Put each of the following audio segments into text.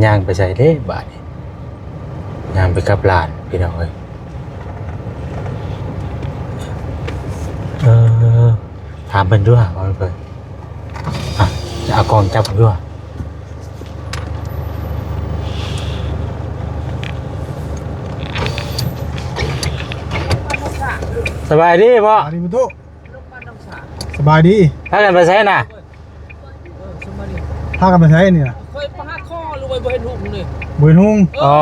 ຍ່າງໄປໃສເດ້ບາດນີ້? ຍ່າງໄປກັບຫຼານພີ່ນ້ອງເອີຍ. ເອີ ຖາມເພິ່ນດູຫາ ວ່າເພິ່ນ ອ່ະ ຈະເອົາກ້ອງຈັບດູຫາ. ສະບາຍດີພໍ່? ສະບາຍດີ ສະບາຍດີ. ພາກັນໄປໃສນະ? ພາກັນໄປໃສນີ້ນະ? ຂ້ອຍໄປຫາຄໍຫຼືວ່າບໍ່ເຫັນຫຸ່ງນີ້ ບໍ່ເຫັນຫຸ່ງ. ເອີ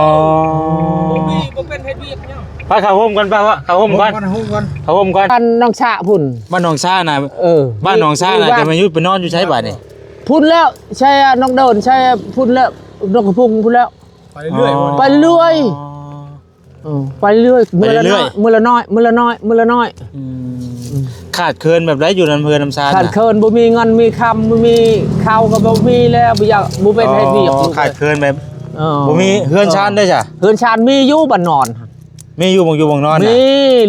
ອໍ ບໍ່ມີ ບໍ່ເປັນເຮັດວຽກຫຍັງ. ໄປເຂົ້າໂຮມກ່ອນ ໄປເຂົ້າໂຮມກ່ອນ ໂຮມກ່ອນ ໂຮມກ່ອນ ເຂົ້າໂຮມກ່ອນ. ບ້ານໜອງສະພຸ້ນ ບ້ານໜອງສະນະ. ເອີ ບ້ານໜອງສະນະ ຢູ່ ຈະມາຢູ່ໄປນອນຢູ່ໃສບາດນີ້? ພຸ້ນແລ້ວ ໃສ່ນ້ອງເດີນ ໃສ່ພຸ້ນແລ້ວ ນກກະພຸງພຸ້ນແລ້ວ ໄປເລື້ອຍ ອໍ ໄປເລື້ອຍ. ອໍ ເອີ ໄປເລື້ອຍ ໄປເລື້ອຍ ມື້ລະໜ້ອຍ ມື້ລະໜ້ອຍ ມື້ລະໜ້ອຍ. ອືມ ອືມ ຂາດເຂີນແບບໃດຢູ່ນຳເຮືອນນຳຊານນະ? ຂາດເຂີນ ບໍ່ມີເງິນມີຄຳ ບໍ່ມີເຂົ້າກໍບໍ່ມີແລ້ວ ບໍ່ຢາກ ບໍ່ເປັນເຮັດວຽກ. ອໍ ຂາດເຂີນແບບ ເອີ ບໍ່ມີເຮືອນຊານໄດ້ຊະ? ເຮືອນຊານມີຢູ່ ບ້ານນອນ ມີຢູ່ ບ່ອນຢູ່ບ່ອນນອນນະ? ມີ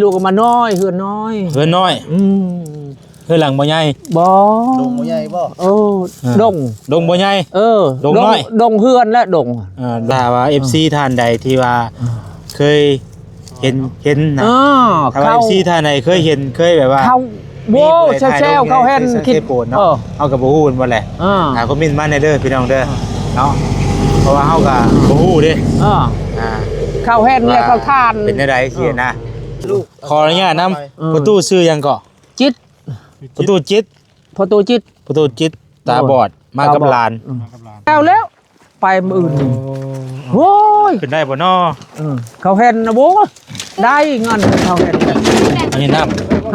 ລູກກໍມານ້ອຍ ເຮືອນນ້ອຍ ເຮືອນນ້ອຍ. ອືມ ເຮືອນຫຼັງບໍ່ໃຫຍ່? ບໍ່ ດົງບໍ່ໃຫຍ່ບໍ່? ເອີ ອ່າ ດົງ ດົງບໍ່ໃຫຍ່? ເອີ ດົງນ້ອຍ ດົງເຮືອນແລະດົງ. ເອີ ຖ້າວ່າເອັຟຊີທ່ານໃດທີ່ວ່າ ອ່າ ເຄີຍເຫັນ ເຫັນນະ ອ່າ ຖ້າວ່າ ເຂົາ ເອັຟຊີທ່ານໃດເຄີຍເຫັນ ເຄີຍແບບວ່າ ເຂົາ ໂວ້ ແຊວໆ ເຂົາເຫັນ ຄິດ ເອີ ເຮົາກໍບໍ່ຮູ້ແມ່ນບໍ່ແຫຼະ. ອ່າ ອ່າ ຄອມເມັນມາແດ່ເດີພີ່ນ້ອງເດີ ອ່າ ເນາະ ເພາະວ່າເຮົາກໍບໍ່ຮູ້ເດ້. ອ່າ ອ່າ ເຂົາເຫັນແລ້ວເຂົາທານ ເປັນແນວໃດຊິນະ. ອ່າ ລູກ ຂໍອະນຸຍາດນຳ ເອີ ພໍ່ຕູ້ຊື່ຫຍັງເກາະ? ຈິດ ພໍ່ຕູ້ຈິດ ພໍ່ຕູ້ຈິດ ພໍ່ຕູ້ຈິດ ຕາບອດ ໂອ້ຍ ມາກັບຫຼານ ຕາບອດ ອືມ ມາກັບຫຼານ ແລ້ວ ແລ້ວ ໄປມື້ອື່ນນີ້. ໂອ້ ໂອ້ຍ ຂຶ້ນໄດ້ບໍ່ນໍ? ເອີ ເຂົາເຫັນນະ ໂອ້ຍ ໄດ້ເງິນ ເຂົາເຫັນ ອັນນີ້ນຳ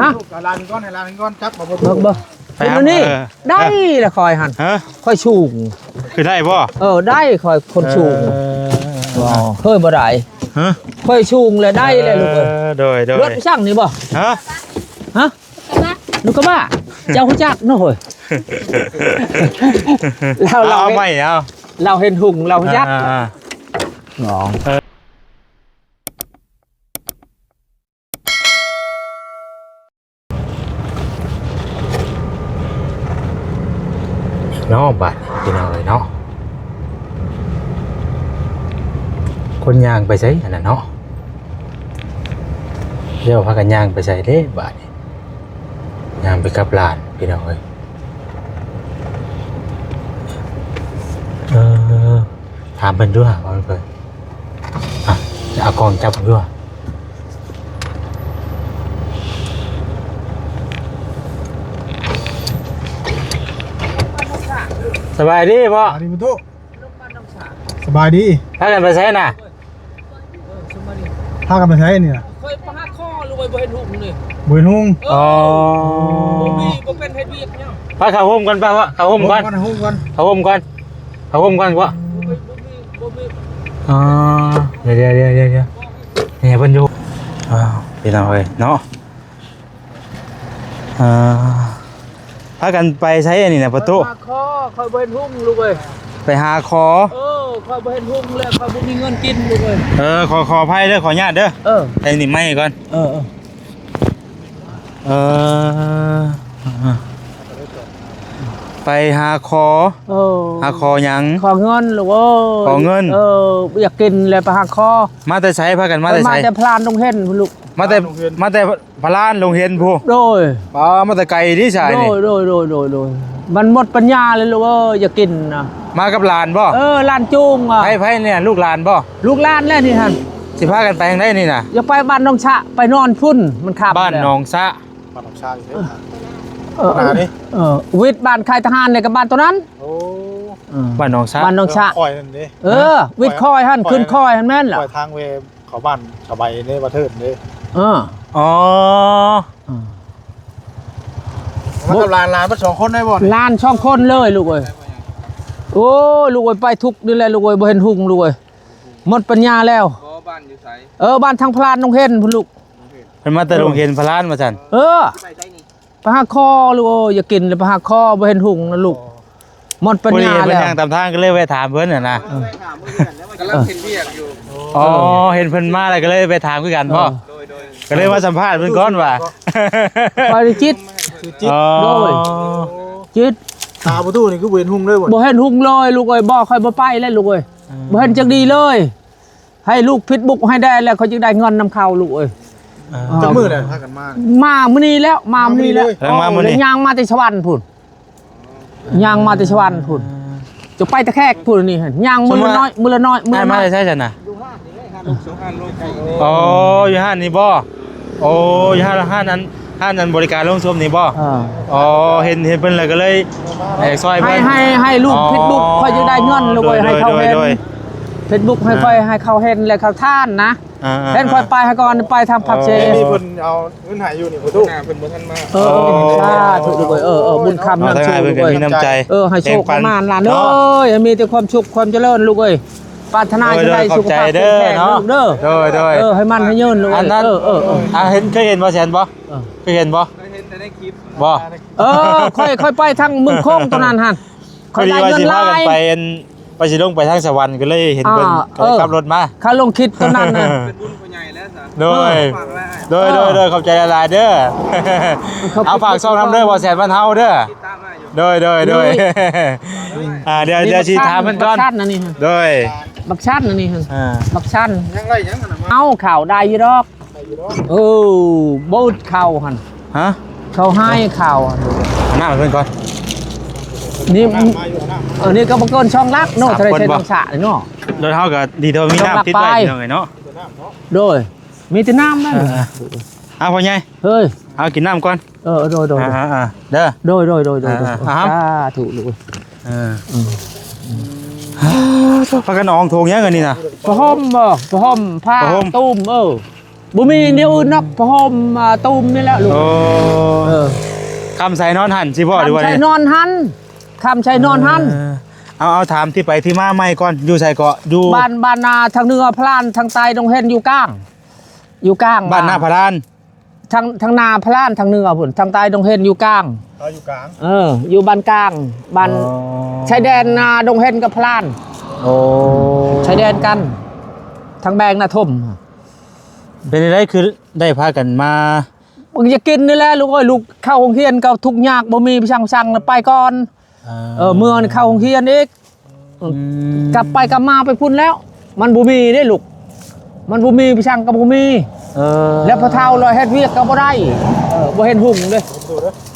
ຮະ ໃຫ້ຫຼານກ່ອນ ໃຫ້ຫຼານກ່ອນ ຈັບບໍ່ ເບິ່ງ ເບິ່ງ ໄປຫາ ເຫັນອັນນີ້ ເອີ ໄດ້ລະຂ້ອຍຫັ້ນ ຮະ ຂ້ອຍສູງ ຂຶ້ນໄດ້ບໍ່? ເອີ ໄດ້ ຂ້ອຍຄົນສູງ ເອີ ບໍ່ ເຄີຍບໍ່ໄດ້ ຮະ ຂ້ອຍສູງແລ້ວໄດ້ແລ້ວລູກເອີຍ. ເອີ ໂດຍ ໂດຍ ລົດຊ່າງນີ້ບໍ່? ຮະ ຮະ ລູກກະບະ ເຈົ້າຮູ້ຈັກເນາະ ໂອ້ຍ ລາວ ລາວ ເອົາໃໝ່ ເອົາ ລາວເຫັນຫຸ່ງ ລາວຮູ້ຈັກ ອ່າໆໆ ເນາະ ເອີ ເນາະ ບາດນີ້ພີ່ນ້ອງເອີຍເນາະ ຄົນຍ່າງໄປໃສຫັ້ນນະເນາະ? ແລ້ວພາກັນຍ່າງໄປໃສເດ້ບາດນີ້? ຍ່າງໄປກັບຫຼານພີ່ນ້ອງເອີຍ. ເອີ ຖາມເພິ່ນດູຫາ ວ່າເພິ່ນ ອ່ະ ເອົາກ້ອງຈັບເບິ່ງດູຫາ. ສະບາຍດີພໍ່? ສະບາຍດີ ພໍ່ຕູ້. ສະບາຍດີ. ພາກັນໄປໃສນະ? ພາກັນໄປໃສນີ້ນະ? ຂ້ອຍໄປຫາຄໍ ຫຼືວ່າບໍ່ເຫັນຫຸ່ງນີ້ ບໍ່ເຫັນຫຸ່ງ. ເອີ ອໍ ບໍ່ມີ ບໍ່ເປັນເຮັດວຽກຫຍັງ. ພາເຂົ້າໂຮມກ່ອນ ພາເຂົ້າໂຮມກ່ອນ ໂຮມກ່ອນ ໂຮມກ່ອນ ເຂົ້າໂຮມກ່ອນ ເຂົ້າໂຮມກ່ອນ ພໍ່. ບໍ່ມີ ບໍ່ມີ ອໍ ດຽວໆໆໆ ນີ້ເພິ່ນຢູ່. ອ້າວ ພີ່ນ້ອງເອີຍເນາະ. ອ່າ ພາກັນໄປໃສອັນນີ້ນະ ພໍ່ຕູ້? ຫາຄໍ ຂ້ອຍບໍ່ເຫັນຫຸ່ງລູກເອີຍ. ໄປຫາຄໍ? ເອີ ຂ້ອຍບໍ່ເຫັນຫຸ່ງແລ້ວ ຂ້ອຍບໍ່ມີເງິນກິນລູກເອີຍ. ເອີ ຂໍ ຂໍອະໄພເດີ ຂໍອະນຸຍາດເດີ. ເອີ ໃສ່ນີ້ໄມ້ກ່ອນ. ເອີ ເອີ ເອີ ໄປຫາຂໍ. ເອີ ຫາຂໍຫຍັງ? ຂໍເງິນລູກເອີຍ. ຂໍເງິນ? ເອີ ຢາກກິນແລ້ວໄປຫາຂໍ. ມາແຕ່ໃສ? ພາກັນມາແຕ່ໃສ? ມາແຕ່ພະລານດົງເຫັນພຸ້ນລູກ. ມາແຕ່ ມາແຕ່ພະລານດົງເຫັນພຸ້ນ? ໂດຍ. ປ້າ ມາແຕ່ໄກເດ້ຊະນີ້. ໂດຍ ໂດຍ ໂດຍ ໂດຍ ໂດຍ. ມັນໝົດປັນຍາແລ້ວລູກເອີຍ ຢາກກິນນະ. ມາກັບຫຼານບໍ່? ເອີ ຫຼານຈູງ. ໃຜ ໃຜນີ້ ລູກຫຼານບໍ່? ລູກຫຼານແຫຼະນີ້ຫັ້ນ. ຊິພາກັນໄປທາງໃດນີ້ນະ? ຢາກໄປບ້ານໜອງສະ ໄປນອນພຸ້ນ ມັນຄ່ຳ. ບ້ານໜອງສະ. ບ້ານໜອງຊາຢູ່ເດ້. ເອີ ເອີ ເອີ ເອີ ວິດບ້ານຄ້າຍທະຫານນີ້ກັບບ້ານໂຕນັ້ນ. ໂອ້ ເອີ ບ້ານໜອງຊາ ບ້ານໜອງຊາ. ເອີ ຄອຍຫັ້ນເດ້. ເອີ ວິດຄອຍຫັ້ນ ຂຶ້ນຄອຍຫັ້ນແມ່ນລະ. ຄອຍທາງແວເຂົ້າບ້ານສະໄບເດ້ ບ້ານເທີນເດ້. ເອີ ອໍ ເອີ ມາກັບຫຼານ ຫຼານເບິດສອງຄົນໄດ້ບໍ່ນີ້? ຫຼານສອງຄົນເລີຍລູກເອີຍ. ໂອ້ຍ ລູກເອີຍ ໄປທຸກນີ້ແຫຼະລູກເອີຍ ບໍ່ເຫັນຫຸ່ງລູກເອີຍ. ໝົດປັນຍາແລ້ວ. ບໍ່ ບ້ານຢູ່ໃສ? ເອີ ບ້ານທາງພະລານດົງເຫັນພຸ້ນລູກ. ເພິ່ນມາແຕ່ດົງເຫັນພະລານວ່າຊັ້ນ. ເອີ ໄປໃສນີ້? ໄປຫາຂໍລູກເອີຍ ຢາກກິນແລ້ວໄປຫາຂໍ ບໍ່ເຫັນຫຸ່ງນະລູກ. ໝົດປັນຍາແລ້ວ. ພໍດີເຫັນເພິ່ນຍ່າງຕາມທາງ ກໍເລີຍແວະຖາມເພິ່ນຫັ້ນນະ. ເອີ ເອີ ກຳລັງເຮັດວຽກຢູ່. ອໍ ເຫັນເພິ່ນມາແລ້ວ ກໍເລີຍໄປຖາມຄືກັນບໍ່? ເອີ ໂດຍ ໂດຍ ກໍເລີຍມາສຳພາດເພິ່ນກ່ອນວ່າ. ຂ້ອຍນີ້ຈິດ. ຈິດ. ອໍ ໂດຍ ຈິດ. ຕາປະຕູນີ້ຄືບໍ່ເຫັນຫຸ່ງເລີຍບໍ່? ບໍ່ເຫັນຫຸ່ງເລີຍລູກເອີຍ. ບໍ່ ຂ້ອຍບໍ່ໄປແລ້ວລູກເອີຍ. ບໍ່ເຫັນຈັກດີເລີຍ. ໃຫ້ລູກປິດບຸກໃຫ້ແດ່ ແລ້ວຂ້ອຍຈຶ່ງໄດ້ເງິນນຳເຂົາ ລູກເອີຍ. ເອີ ຈັກມື້ແລ້ວພາກັນມາ? ມາມື້ນີ້ແລ້ວ ມາມື້ນີ້ແລ້ວ. ກຳລັງມາມື້ນີ້ ໂອ້ ແລ້ວຍ່າງມາແຕ່ສະຫວັນພຸ້ນ ຍ່າງມາແຕ່ສະຫວັນພຸ້ນ ຈະໄປຕະແຄກພຸ້ນ. ນີ້ຫັ້ນ ຍ່າງມື້ລະໜ້ອຍ ມື້ລະໜ້ອຍ ມື້ລະໜ້ອຍ. ອ້າຍມາແຕ່ໃສຊັ້ນນະ? ອໍ ຢູ່ຮ້ານນີ້ບໍ່? ໂອ້ ຢູ່ຮ້ານ ຮ້ານນັ້ນ ຮ້ານນັ້ນບໍລິການໂລງສົບນີ້ບໍ່? ເອີ ອໍ ເຫັນ ເຫັນເພິ່ນແລ້ວກໍເລີຍຢາກຊ່ອຍເພິ່ນ. ໃຫ້ ໃຫ້ ໃຫ້ລູກ ອໍ ຜິດລູກ ຂ້ອຍຈະໄດ້ເງິນ ລູກເອີຍ ໂດຍ ໃຫ້ເຂົາເຫັນ ໂດຍ ເຟສບຸກໃຫ້ຂ້ອຍ ອ່າ ໃຫ້ເຂົາເຫັນ ແລ້ວເຂົາທານນະ. ອ່າໆໆ ເຫັນຂ້ອຍໄປຫາກ່ອນ ໄປທາງພາກເຊ. ອໍ ມີເພິ່ນເອົາເງິນໃຫ້ຢູ່ນີ້ ປະຕູ. ເອີ ໂອ້ ສາທຸ ລູກເອີຍ. ເອີ ເອີ ບຸນຄຳນຳຊູ ລູກເອີຍ. ເອີ ໃຫ້ໂຊກໃຫ້ໝານຫຼານເອີຍ ໃຫ້ມີແຕ່ຄວາມສຸກຄວາມຈະເລີນ ລູກເອີຍ. ປາດຖະໜາຈະໄດ້ສຸຂະພາບແຂງແຮງ ລູກເດີ. ໂດຍ ໂດຍ ເອີ ໃຫ້ໝັ້ນໃຫ້ຍືນ ລູກເອີຍ. ອັນນັ້ນ ເອີ ເອີ ເອີ ອ່າ ເຫັນ ເຄີຍເຫັນບໍ່ແຊນບໍ່? ເອີ ເຄີຍເຫັນບໍ່? ເຄີຍເຫັນແຕ່ໃນຄລິບບໍ່? ເອີ ຂ້ອຍ ຂ້ອຍໄປທາງເມືອງໂຂງຕົວນັ້ນຫັ້ນ ຂ້ອຍໄດ້ເງິນຫຼາຍ. ພໍດີວ່າຊິພາກັນໄປ ອັນ ວ່າຊິລົງໄປທາງສະຫວັນ ກໍເລີຍເຫັນເພິ່ນ ອ່າ ກໍເລີຍ ເອີ ຂັບລົດມາ. ຂ້າລົງຄລິບຕົວນັ້ນນະ ເປັນບຸນຜູ້ໃຫຍ່ແລ້ວຊະ. ໂດຍ ໂດຍ ໂດຍ ໂດຍ ຂອບໃຈຫຼາຍໆເດີ. ເອົາຝາກຊ່ອງນຳເດີ ບ່າວແສນບ້ານເຮົາເດີ. ໂດຍ ໂດຍ ໂດຍ ອ່າ ດຽວ ດຽວຊິຖາມເພິ່ນກ່ອນ. ບັກຊັນອັນນີ້ ໂດຍ ບັກຊັນອັນນີ້ ອ່າ ບັກຊັນ ເອົາເຂົ້າໄດ້ຢູ່ດອກ. ເອີ ບໍ່ອຶດເຂົ້າຫັ້ນ. ຮະ? ເຂົາໃຫ້ເຂົ້າຫັ້ນ. ເອົານ້ຳໃຫ້ເພິ່ນກ່ອນ. ນີ້ ເອີ ນີ້ກໍບໍ່ເກີນສອງຫຼັກເນາະ. ສາມຄົນບໍ່? ເທົ່າໃດໃສ່ນ້ຳສະເນາະ. ລົດເຮົາກໍດີເທົ່າມີນ້ຳຕິດໄວ້ ສອງຫຼັກປາຍ ພີ່ນ້ອງເອີຍເນາະ. ໂດຍ ມີແຕ່ນ້ຳນັ້ນ. ເອີ ເອົາ ພໍ່ໃຫຍ່ ເຮີ້ຍ ເອົາກິນນ້ຳກ່ອນ. ເອີ ໂດຍ ໂດຍ ອ່າໆໆ ເດີ ໂດຍ ໂດຍ ໂດຍ ໂດຍ ອ່າໆ ສາທຸລູກ. ເອີ ອືມ ພາກັນອອງຖົງຫຍັງອັນນີ້ນະ? ຜ້າຫົ່ມບໍ່? ຜ້າຫົ່ມ ຜ້າ ຜ້າຫົ່ມ ຕຸ້ມ ເອີ ບໍ່ມີແນວອື່ນດອກ ຜ້າຫົ່ມ ອ່າ ຕຸ້ມນີ້ແຫຼະລູກ. ໂອ້ ເອີ ຄ່ຳໃສ່ນອນຫັ້ນຊິບໍ່ ຫຼືວ່າ ຄ່ຳໃສ່ນອນຫັ້ນ ຄ່ຳໃສ່ນອນຫັ້ນ. ເອີ ເອົາ ເອົາຖາມທີ່ໄປທີ່ມາໃໝ່ກ່ອນ ຢູ່ໃສເກາະ? ຢູ່ບ້ານ ບ້ານນາທາງເໜືອພະລານ ທາງໃຕ້ດົງເຫັນ ຢູ່ກາງ ຢູ່ກາງ ບ້ານນາພະລານ. ທາງ ທາງໜ້າພະລານທາງເໜືອພຸ້ນ ທາງໃຕ້ດົງເຫັນຢູ່ກາງ. ເອົາ ຢູ່ກາງ ເອີ ຢູ່ບ້ານກາງ ບ້ານ ອໍ ຊາຍແດນນາດົງເຫັນກັບພະລານ. ໂອ້ ຊາຍແດນກັນ ທາງແບງນາທົມ. ເປັນຈັ່ງໃດຄືໄດ້ພາກັນມາ? ເບິ່ງຢາກກິນນີ້ແຫຼະລູກເອີຍ ລູກເຂົ້າໂຮງຮຽນກໍທຸກຍາກ ບໍ່ມີໄປສັ່ງ ສັ່ງແລ້ວໄປກ່ອນ. ອ່າ ເອີ ເມືອນີ້ເຂົ້າໂຮງຮຽນອີກ. ອືມ ກັບໄປກັບມາໄປພຸ້ນແລ້ວ ມັນບໍ່ມີເດ້ລູກ ມັນບໍ່ມີ ໄປສັ່ງກໍບໍ່ມີ. ເອີ ແລ້ວພໍເຖົ້າແລ້ວເຮັດວຽກກໍບໍ່ໄດ້. ເອີ ບໍ່ເຫັນຮຸ່ງເດ້.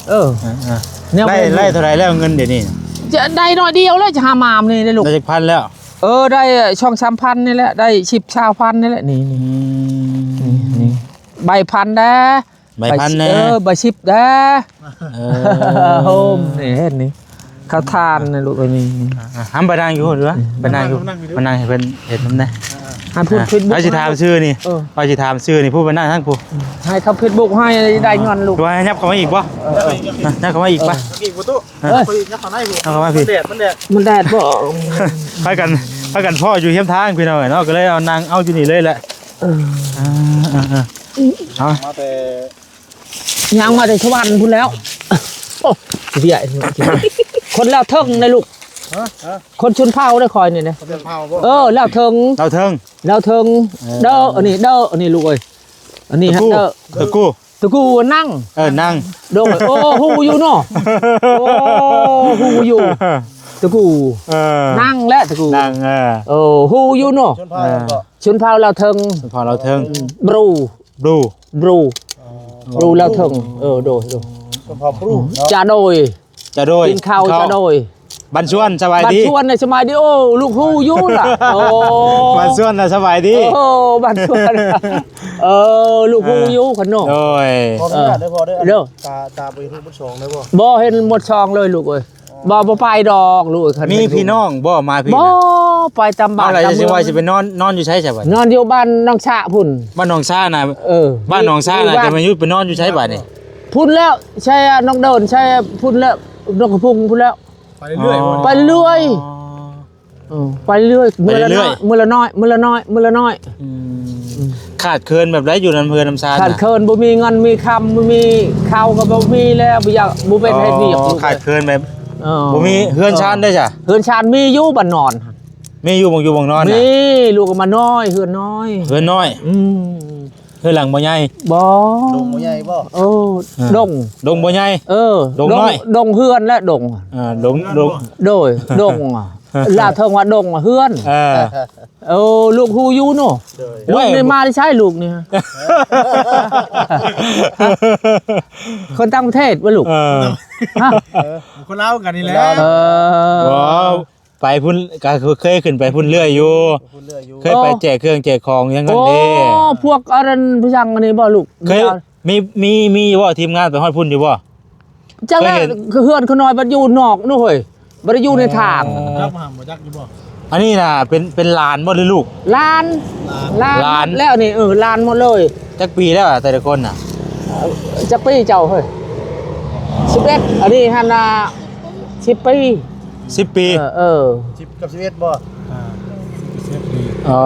ເອີ ອ່າໆ ແນວ ໄດ້ ໄດ້ເທົ່າໃດແລ້ວເງິນດຽວນີ້? ຈະໄດ້ໜ້ອຍດຽວແລ້ວ ຈະຫາມາມນີ້ເດ້ລູກ. ໄດ້ຈັກພັນແລ້ວ? ເອີ ໄດ້ສອງສາມພັນນີ້ແຫຼະ ໄດ້ສິບຊາວພັນນີ້ແຫຼະ. ນີ້ ນີ້ ອືມ ນີ້ ນີ້ ໃບພັນແດ່ ໃບພັນແດ່ ເອີ ໃບສິບແດ່. ເອີ ໂຮມນີ້ ເຫັນນີ້ ເຂົາທານນີ້ລູກເອີຍ. ນີ້ ອ່າ ຫ້າມໄປນັ່ງຢູ່ພຸ້ນເດີ ໄປນັ່ງຢູ່ ມານັ່ງໃຫ້ເພິ່ນເຫັນນຳແດ່. ໃຫ້ເພິ່ນ ອ່າ ເຟສບຸກ ໃຫ້ຊິຖາມຊື່ນີ້ ເອີ ໃຫ້ຊິຖາມຊື່ນີ້ ຜູ້ໄປນັ່ງທາງຜູ້ ໃຫ້ເຂົາເຟສບຸກໃຫ້ໄດ້ເງິນລູກ. ວ່າຫຍັບເຂົ້າມາອີກບໍ່? ເອີ ເອີ ຫຍັບເຂົ້າມາອີກ ອ່າ ໄປ ອີກປະຕູ ອ່າ ເອີ ຍັບເຂົ້າໃນຜູ້ ເອົາເຂົ້າມາພີ້ ມັນແດດ ມັນແດດ ມັນແດດບໍ່? ພາກັນ ພາກັນພໍ້ຢູ່ຮຽມທາງພີ່ນ້ອງເອີຍເນາະ ກໍເລີຍເອົານັ່ງເອົາຢູ່ນີ້ເລີຍແຫຼະ. ເອີ ອ່າ ອ່າ ອ່າ ເອົາ ມາແຕ່ ຍ່າງມາແຕ່ສະຫວັນພຸ້ນແລ້ວ. ໂອ້ ເວຍ ຄົນລາວເທິງນະລູກ ຮະ ຮະ ຄົນຊົນເຜົ່າເດ້ຂ້ອຍນີ້ນະ. ຄົນຊົນເຜົ່າບໍ່? ເອີ ລາວເທິງ ລາວເທິງ ລາວເທິງ. ເອີ ເດີ ອັນນີ້ເດີ ອັນນີ້ລູກເອີຍ ອັນນີ້ ຕະກູ່ ເດີ ຕະກູ່ ຕະກູ່ນັ່ງ ເອີ ນັ່ງ ໂດຍ. ໂອ້ ຮູ້ຢູ່ເນາະ ໂອ້ ຮູ້ຢູ່ ຕະກູ່ ເອີ ນັ່ງແຫຼະ ຕະກູ່ ນັ່ງ ເອີ ເອີ ຮູ້ຢູ່ເນາະ ຊົນເຜົ່າ ເອີ ຊົນເຜົ່າລາວເທິງ ຊົນເຜົ່າລາວເທິງ ບຣູ ບຣູ ບຣູ ບຣູລາວເທິງ. ເອີ ໂດຍ ໂດຍ ຊົນເຜົ່າບຣູເນາະ ຈະໂດຍ ຈະໂດຍ ກິນເຂົ້າ ກິນເຂົ້າ ຈະໂດຍ. ບັນຊວນ ສະບາຍດີ ບັນຊວນ ສະບາຍດີ. ໂອ້ ລູກຮູ້ຢູ່ລະ ໂອ້ ບັນຊວນ ສະບາຍດີ. ໂອ້ ບັນຊວນ ເອີ ລູກຮູ້ຢູ່ ເອີ ຄັນໂນ ໂດຍ. ຂໍອະນຸຍາດເດີພໍ່ເດີ ເດີ ຕາ ຕາບໍ່ເຫັນຮູບໝົດຊ່ອງເດີບໍ່? ບໍ່ເຫັນໝົດຊ່ອງເລີຍລູກເອີຍ. ອໍ ບໍ່ ບໍ່ໄປດອກລູກເອີຍ. ຄັນມີພີ່ນ້ອງບໍ່ມາພີ້? ບໍ່ ໄປຕາມບ້ານຕາມເມືອງ. ວ່າຊິໄປນອນ ນອນຢູ່ໃສຊະບັດ? ນອນຢູ່ບ້ານໜອງສະພຸ້ນ. ບ້ານໜອງສະນະ? ເອີ ບ້ານໜອງສະນະ ຢູ່ບ້ານ ຈະມາຢູ່ໄປນອນຢູ່ໃສບາດນີ້? ພຸ້ນແລ້ວ ໃສ່ໜອງເດີນ ໃສ່ພຸ້ນແລ້ວ ໜອງກະພຸງພຸ້ນແລ້ວ. ໄປເລື້ອຍ ອໍ ໄປເລື້ອຍ. ອໍ ເອີ ໄປເລື້ອຍ ໄປເລື້ອຍ ມື້ລະໜ້ອຍ ມື້ລະໜ້ອຍ ມື້ລະໜ້ອຍ ມື້ລະໜ້ອຍ. ອືມ ອືມ ຂາດເຂີນແບບໃດຢູ່ນຳເຮືອນນຳຊານ? ຂາດເຂີນ ບໍ່ມີເງິນມີຄຳ ບໍ່ມີເຂົ້າກໍບໍ່ມີແລ້ວ ບໍ່ຢາກ ບໍ່ເປັນເຮັດວຽກ. ອໍ ຂາດເຂີນແບບ ເອີ ບໍ່ມີເຮືອນຊານໄດ້ຊະ? ເຮືອນຊານມີຢູ່ ບ້ານນອນ ມີຢູ່ ບ່ອນຢູ່ບ່ອນນອນນະ? ມີ ລູກກໍມານ້ອຍ ເຮືອນນ້ອຍ ເຮືອນນ້ອຍ. ອືມ ເຮືອນຫຼັງບໍ່ໃຫຍ່? ບໍ່ ດົງບໍ່ໃຫຍ່ບໍ່? ເອີ ເອີ ດົງ ດົງບໍ່ໃຫຍ່? ເອີ ດົງນ້ອຍ ດົງເຮືອນແລະດົງ ເອີ ດົງ ດົງ ໂດຍ ດົງ. ລາວເຖິງວ່າດົງວ່າເຮືອນ. ເອີ ໂອ້ ລູກຮູ້ຢູ່ເນາະ. ໂດຍ ລູກນີ້ມາແຕ່ໃສລູກນີ້? ຄົນຕ່າງປະເທດບໍ່ລູກ? ເອີ ຮະ? ເອີ ຄົນລາວກັນນີ້ແຫຼະ. ເອີ ບໍ່ ໄປພຸ້ນ ກໍເຄີຍຂຶ້ນໄປພຸ້ນເລື້ອຍຢູ່ ເຄີຍໄປແຈກເຄື່ອງແຈກຂອງຫຍັງນັ້ນເດ້. ໂອ້ ພວກອັນນັ້ນຜູ້ຊ່າງອັນນີ້ບໍ່ລູກ? ເຄີຍ ມີ ມີ ມີຢູ່ບໍ່? ທີມງານໄປຮອດພຸ້ນຢູ່ບໍ່? ຈັກແລ້ວ ເຮືອນຂ້ານ້ອຍບັດຢູ່ນອກເນາະເຮີ້ຍ ບໍ່ໄດ້ຢູ່ໃນທາງ. ຈັກມາຫາບໍ່ຈັກຢູ່ບໍ່? ອັນນີ້ນະ ເປັນ ເປັນຫຼານບໍ່ ຫຼືລູກ? ຫຼານ ຫຼານ ຫຼານ ຫຼານ ແລ້ວນີ້ ເອີ ຫຼານໝົດເລີຍ. ຈັກປີແລ້ວແຕ່ລະຄົນນະ? ເອີ ຈັກປີເຈົ້າເຮີ້ຍ? ສິບເອັດ ອັນນີ້ຫັ້ນນະ ສິບປີ ສິບປີ. ເອີ ເອີ ສິບກັບສິບເອັດບໍ່? ອ່າ ສິບກັບສິບເອັດປີ. ອໍ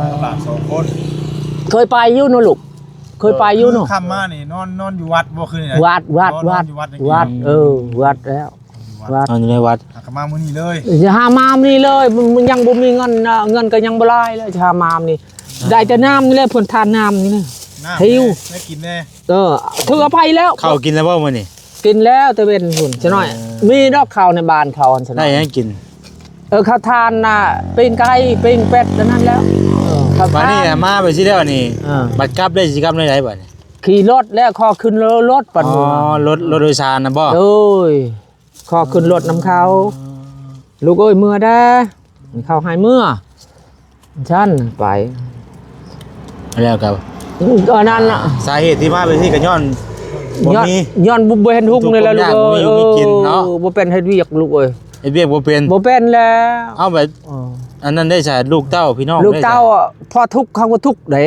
ມາກັບຫຼານສອງຄົນ. ເຄີຍໄປຢູ່ເນາະລູກ ເຄີຍໄປຢູ່ເນາະ. ຄ່ຳມານີ້ນອນ ນອນຢູ່ວັດບໍ່ຄືໃດ? ວັດ ວັດ ວັດ ວັດ ເອີ ວັດແລ້ວ ວັດ ນອນຢູ່ໃນວັດ. ຫາກໍມາມື້ນີ້ເລີຍ ຊິຫາມາມື້ນີ້ເລີຍ. ມັນຍັງບໍ່ມີເງິນ ເງິນກໍຍັງບໍ່ຫຼາຍເລີຍ ຊິຫາມາມື້ນີ້. ໄດ້ແຕ່ນ້ຳນີ້ແຫຼະ ເພິ່ນທານນ້ຳນີ້ນະ ຫິວ ໄດ້ກິນແດ່. ເອີ ຖືເອົາໄປແລ້ວ. ເຂົ້າກິນແລ້ວບໍ່ມື້ນີ້? ກິນແລ້ວແຕ່ເວັນພຸ້ນຊະໜ້ອຍ. ເອີ ມີດອກເຂົ້າໃນບ້ານເຂົາຫັ້ນຊະໜ້ອຍ. ໄດ້ຫຍັງກິນ? ເອີ ເຂົ້າທານນະ ປີ້ງໄກ່ ປີ້ງເປັດ ອັນນັ້ນແຫຼະ. ເອີ ເຂົ້າທານ. ບາດນີ້ນະ ມາໄປຊິແລ້ວນີ້ ເອີ ບັດກັບໄດ້ຊິກັບແນວໃດບາດນີ້? ຂີ່ລົດແລ້ວ ຂໍຂຶ້ນລົດ ປັດ ອໍ ລົດ ລົດໂດຍສານນະບໍ່? ໂດຍ ຂໍຂຶ້ນລົດນຳເຂົາ. ລູກເອີຍ ເມືອແດ່ ເຂົາໃຫ້ເມືອ ຊັ້ນໄປ. ແລ້ວກໍ ອັນນັ້ນນະ ສາເຫດທີ່ມາແບບນີ້ກໍຍ້ອນບໍ່ມີ ຍ້ອນ ຍ້ອນບໍ່ເຫັນຮຸ່ງນີ້ແຫຼະລູກເອີຍ. ບໍ່ເປັນເຮັດວຽກລູກເອີຍ ເຮັດວຽກບໍ່ເປັນ ບໍ່ເປັນແລ້ວ. ເອົາແບບ ເອີ ອັນນັ້ນໄດ້ສະ ລູກເຕົ້າພີ່ນ້ອງ ລູກເຕົ້າ ພໍທຸກເຂົາກໍທຸກເດ້. ເອີ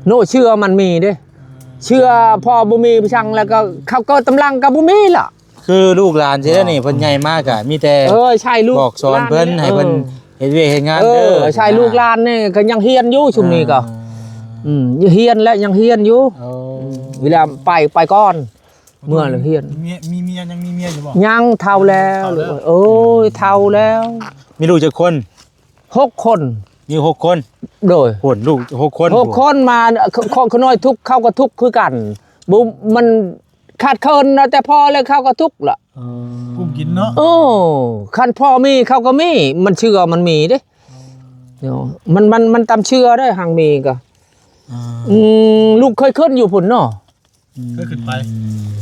ໂນ ເຊື້ອມັນມີເດ້ ເຊື້ອພໍບໍ່ມີໄປສັ່ງແລ້ວກໍເຂົາເກີດຕາມຫຼັງກໍບໍ່ມີລະ. ຄືລູກຫຼານຊິໄດ້ນີ້ ເພິ່ນໃຫຍ່ມາກະມີແຕ່ ເອີ ໃຊ່ລູກ ບອກສອນເພິ່ນ ໃຫ້ເພິ່ນເຮັດວຽກເຮັດງານເດີ. ເອີ ໃຊ່ລູກຫຼານນີ້ກໍຍັງຮຽນຢູ່ຊຸມນີ້ກໍ ອ່າ ອືມ ຮຽນແລະຍັງຮຽນຢູ່. ໂອ້ ເວລາໄປ ໄປກ່ອນ ເມື່ອລະຮຽນ. ມີ ມີເມຍ ຍັງມີເມຍຢູ່ບໍ່? ຍັງ ເຖົ້າແລ້ວ. ເຖົ້າແລ້ວ ໂອ້ຍ ເຖົ້າແລ້ວ. ມີລູກຈັກຄົນ? ຫົກຄົນ. ມີຫົກຄົນ. ໂດຍ ໂອ້ ລູກຫົກຄົນ ຫົກຄົນມາ. ຂ- ຂ- ຂ- ຂ້ານ້ອຍທຸກ ເຂົາກໍທຸກຄືກັນ ບໍ່ ມັນ ຂາດເຂີນນະ ແຕ່ພໍແລ້ວເຂົາກໍທຸກລະ. ເອີ ກຸ້ມກິນເນາະ. ເອີ ຄັນພໍ່ມີເຂົາກໍມີ ມັນເຊື່ອມັນມີເດ້. ເອີ ມັນ ມັນ ມັນຕາມເຊື່ອເດ້ ຫາກມີກໍ ເອີ ອືມ ລູກເຄີຍຂຶ້ນຢູ່ພຸ້ນເນາະ. ອືມ ເຄີຍຂຶ້ນໄປ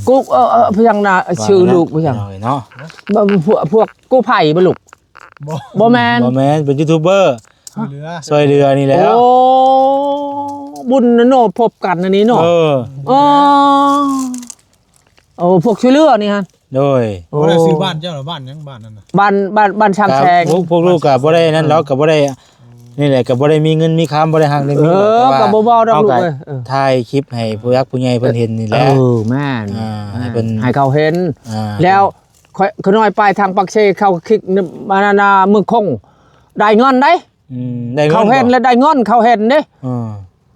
ກຸ ເອີ ເອີ ພະຍັງນະ ຊື່ລູກພະຍັງເນາະ. ພວກ ພວກກູ້ໄພບໍ່ລູກ? ບໍ່ ບໍ່ແມ່ນ ບໍ່ແມ່ນ ເປັນຢູທູບເບີ ຊ່ວຍເຫຼືອ ຊ່ວຍເຫຼືອນີ້ແຫຼະ. ໂອ້ ບຸນນະເນາະ ພົບກັນອັນນີ້ເນາະ. ເອີ ອໍ ໂອ້ ພວກຊ່ວຍເຫຼືອນີ້ຫັ້ນ. ໂດຍ ໂອ້ ບໍ່ໄດ້ຊື່ບ້ານເຈົ້າລະ ບ້ານຫຍັງ ບ້ານນັ້ນນະ? ບ້ານ ບ້ານ ບ້ານຊ່າງແຊງ. ພວກ ພວກລູກກໍບໍ່ໄດ້ນັ້ນດອກ ກໍບໍ່ໄດ້ ນີ້ແຫຼະ ກໍບໍ່ໄດ້ມີເງິນມີຄຳ ບໍ່ໄດ້ຮັ່ງໄດ້ມີ. ເອີ ກໍບໍ່ເວົ້າດອກລູກເອີຍ ເອີ ຖ່າຍຄລິບໃຫ້ຜູ້ຫຼັກຜູ້ໃຫຍ່ເພິ່ນເຫັນນີ້ແຫຼະ. ເອີ ແມ່ນ ອ່າ ໃຫ້ເພິ່ນ ໃຫ້ເຂົາເຫັນ ອ່າ ແລ້ວ ຂ້ອຍ ຂ້ານ້ອຍໄປທາງປາກເຊ ເຂົາຄິກ ອັນນັ້ນນະ ເມືອງຄົງ ໄດ້ເງິນເດ້. ອືມ ໄດ້ເງິນ ເຂົາເຫັນແລ້ວໄດ້ເງິນ ເຂົາເຫັນເດ້. ເອີ